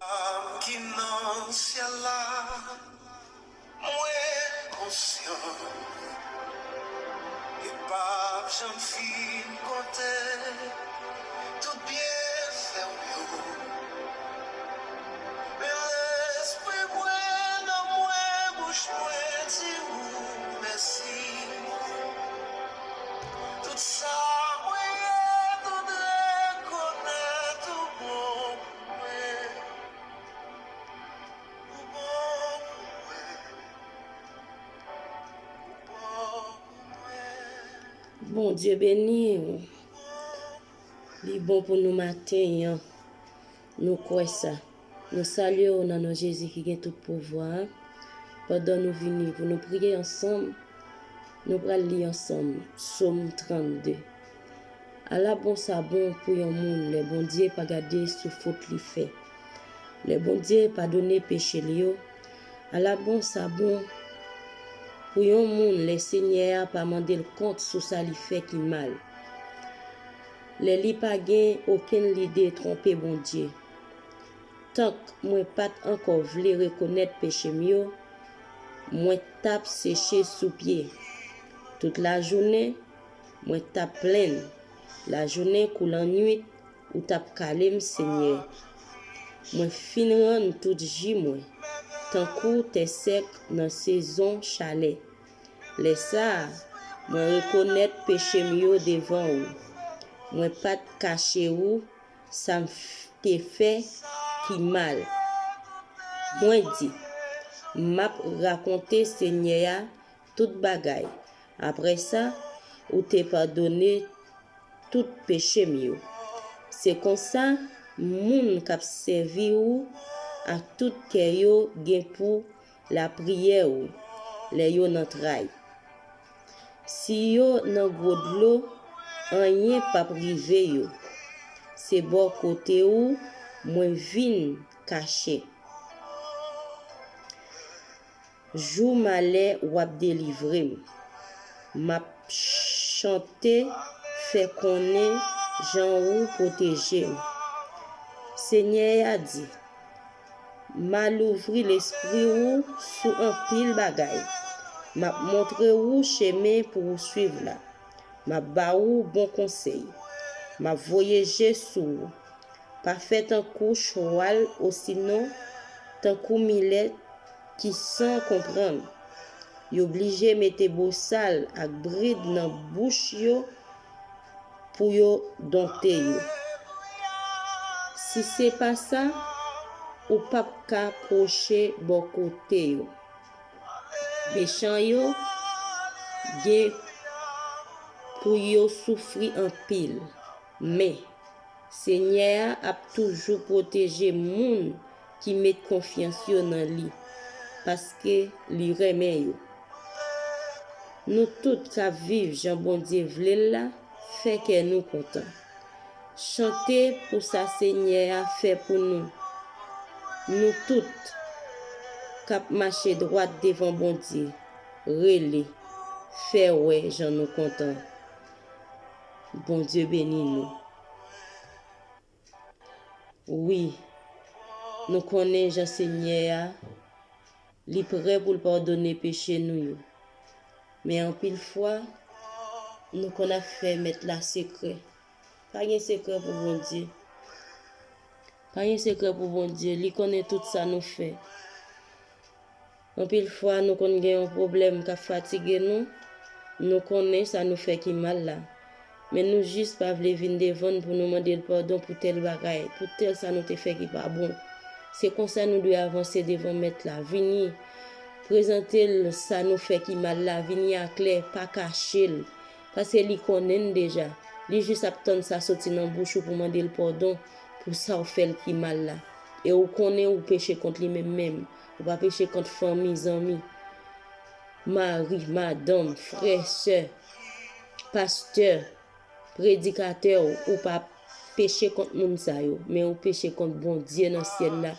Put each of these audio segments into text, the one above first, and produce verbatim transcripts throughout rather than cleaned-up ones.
Pam ki nan syèl la, mwen konsyan, li p ap janm fin konte tout byenfè w yo. Men lespri mwen, nan mwen, bouch mwen di ou mèsi. Tout sa mwen ye, tout rekonèt ou bon pou mwen. Ou bon pou mwen. Ou bon pou mwen. Bondye beni w. Li bon pou nou maten an. Nou kwè sa. Nou salye w nan non Jezi ki gen tout pouvwa a. Pandan nou vini pou nou priye ansanm, nou pral li ansanm Sòm trannde. Ala bon sa bon pou yon moun lè Bondye pa gade sou fot li fè, lè Bondye padone peche l yo. Ala bon sa bon pou yon moun lè Senyè a pa mande l kont sou sa li fè ki mal, lè li pa gen okenn lide twonpe Bondye. Tank mwen pa t ankò vle rekonèt peche m yo, mwen t ap seche sou pye. Tout lajounen, mwen t ap plenn. Lajounen kou lannuit, ou t ap kale m, Senyè. Mwen fin rann tout ji mwen, tankou tè sèk nan sezon chalè. Lè sa a, mwen rekonèt peche m yo devan ou. Mwen pa t kache ou sa m f- te fè ki mal. Mwen di, m ap rakonte Senyè a tout bagay. Apre sa, ou te padone tout peche m yo. Se konsa, moun k ap sèvi ou ak tout kè yo gen pou lapriyè ou lè yo nan tray. Si yo nan gwo dlo, anyen p ap rive yo. Se bò kote ou mwen vin kache. Jou malè w ap delivre m. M ap chante, fè konnen jan ou pwoteje m. Senyè a di, m a louvri lespri ou sou anpil bagay. M ap montre ou chemen pou ou swiv la. M ap ba ou bon konsèy. M ap voye je sou ou. Pa fè tankou chwal osinon tankou milèt ki san konprann. Yo blije mete bosal ak brid nan bouch yo pou yo donte yo. Si se pa sa, ou p ap ka pwoche bò kote yo. Mechan yo gen pou yo soufri anpil, men Senyè a ap toujou pwoteje moun ki met konfyans yo nan li, paske li renmen yo. Nou tout k ap viv jan Bondye vle l la, fè kè nou kontan. Chante pou sa Senyè a fè pou nou. Nou tout k ap mache dwat devan Bondye, rele, fè wè jan nou kontan. Bondye beni nou. Wi, nou konnen jan Senyè a, li prè pou l padone peche nou yo. Men anpil fwa, nou konn ap fè mèt la sekrè. Pa gen sekrè pou Bondye. Pa gen sekrè pou Bondye. Li konnen tout sa nou fè. Anpil fwa, nou konn gen yon pwoblèm k ap fatige nou. Nou konnen sa nou fè ki mal la. Men nou jis pa vle vin devan l pou nou mande l padon pou tèl bagay, pou tèl sa nou te fè ki pa bon. Se konsa nou dwe avanse devan Mèt la. Vini, prezante l sa nou fè ki mal la. Vini aklè, pa kache l. Paske li konnen n deja. Li jis ap tann sa soti nan bouch ou pou mande l padon pou sa w fè l ki mal la. E ou konnen ou peche kont li menm menm. Ou pa peche kont fanmi, zanmi, mari, madanm, frè, sè, pastè, predikatè, ou, ou pa peche kont moun sa yo, men ou peche kont Bondye nan syèl la.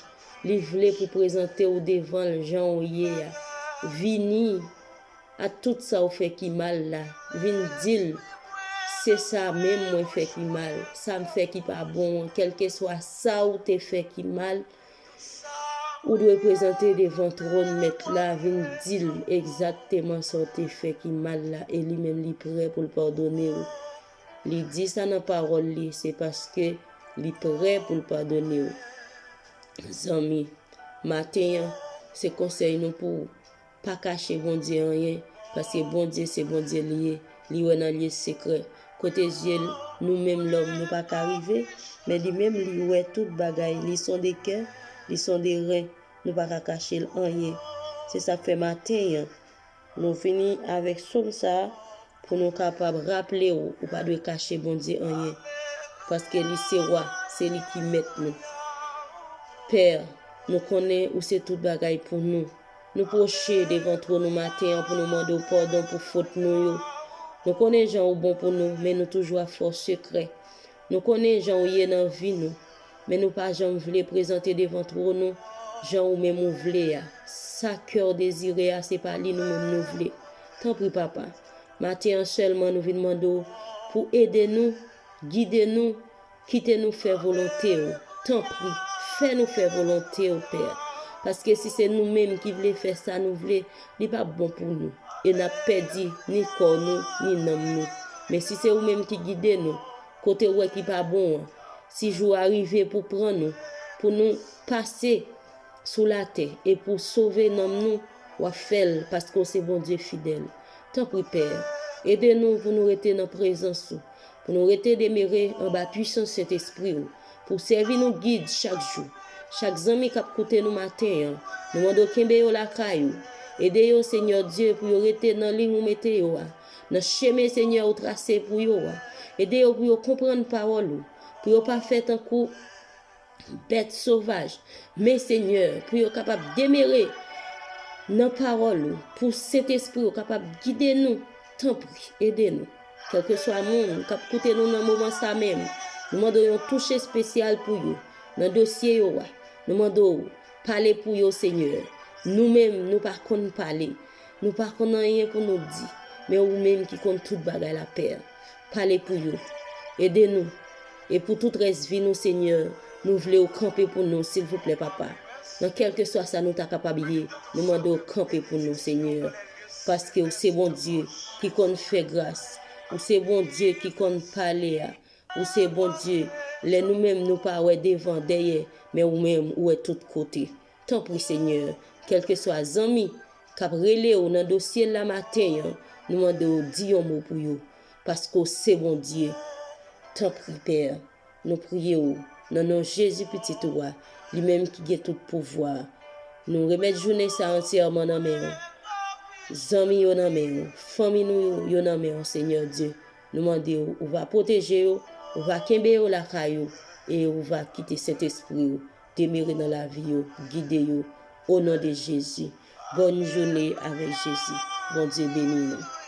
Li vle pou prezante w devan l jan w ye a. Vini a tout sa w fè ki mal la. Vin di l, se sa menm mwen fè ki mal, sa m fè ki pa bon an, kèlkeswa sa w te fè ki mal, Ou dwe prezante devan twòn Mèt la, vin di l egzakteman sa w te fè ki mal la, e li menm li prè pou l padone w. Li di sa nan pawòl li, se paske li prè pou l padone w. Zanmi, maten an, se konsèy nou pou ou. Pa kache Bondye anyen, paske Bondye se Bondye li ye, li wè nan lye sekrè. Kote zye nou menm lòm nou pa ka rive, men li menm li wè tout bagay, li sonde kè, li sonde ren, nou pa ka kache l anyen. Se sa k fè maten an, nou vini avèk sòm sa a, pou nou kapab raple w, ou pa dwe kache Bondye anyen, paske li se wa, se li ki mèt nou. Pè, nou konnen ou se tout bagay pou nou. Nou pwoche devan twòn ou maten an pou nou mande w padon pou fot nou yo. Nou konnen jan ou bon pou nou, men nou toujou ap fè w sekrè. Nou konnen jan ou ye nan vi nou, men nou pa janm vle prezante devan twòn ou jan ou menm ou vle a. Sa kè w dezire a, se pa li nou menm nou vle. Tanpri, Papa, maten an sèlman nou vin mande w pou ede nou, gide nou, kite nou fè volonte w. Tanpri, fè nou fè volonte w, Pè. Paske si se nou menm ki vle fè sa nou vle, li p ap bon pou nou. E n ap pèdi ni kò nou, ni nanm nou. Men si se ou menm ki gide nou, kote w wè ki pa bon an, si jou a rive pou pran nou, pou nou pase sou latè e pou sove nanm nou, w ap fè l paske w se Bondye fidèl. Tanpri, Pè, ede nou pou nou rete nan prezans ou, pou nou rete demere anba pwisans Sentespri w, pou w sèvi nou gid chak jou. Chak zanmi k ap koute nou maten an, nou mande w kenbe yo lakay ou. Ede yo, Senyè Dye, pou yo rete nan liy ou mete yo a, nan chemen, Senyè, ou trase pou yo a. Ede yo pou yo konprann pawòl ou, pou yo pa fè tankou bèt sovaj. Men, Senyè, pou yo kapab demere nan pawòl ou, pou Sentespri ou kapab gide nou, tanpri, ede nou. Kèlkeswa moun k ap koute nou nan moman sa menm, nou mande w yon touche espesyal pou yo, nan dosye yo a. Nou mande w pale pou yo, Senyè. Nou menm, nou pa konn pale. Nou pa konn anyen pou nou di, men ou menm ki konn tout bagay la, Pè. Pale pou yo. Ede nou. E pou tout rès vi nou, Senyè, nou vle w kanpe pou nou, silvouplè, Papa. Nan kèlkeswa sa nou ta kapab ye, nou mande w kanpe pou nou, Senyè. Paske ou se Bondye ki konn fè gras. Ou se Bondye ki konn pale a. Ou se Bondye. Lè nou menm nou pa wè devan, dèyè, men ou menm ou wè tout kote. Tanpri, Senyè, kèlkeswa zanmi k ap rele w nan dosye la maten an, nou mande w di yon mo pou yo, paske w se Bondye. Tanpri, Pè, nou priye w nan non Jezi, Pitit ou a, li menm ki gen tout pouvwa. Nou remèt jounen sa antyèman nan men w. Zanmi yo nan men w, fanmi nou yo nan men w, Senyè Dye. Nou mande w, ou va pwoteje yo, ou va kenbe yo lakay ou, e ou va kite Sentespri w demere nan lavi yo, gide yo, o non de Jezi. Bòn jounen avèk Jezi. Bondye beni nou.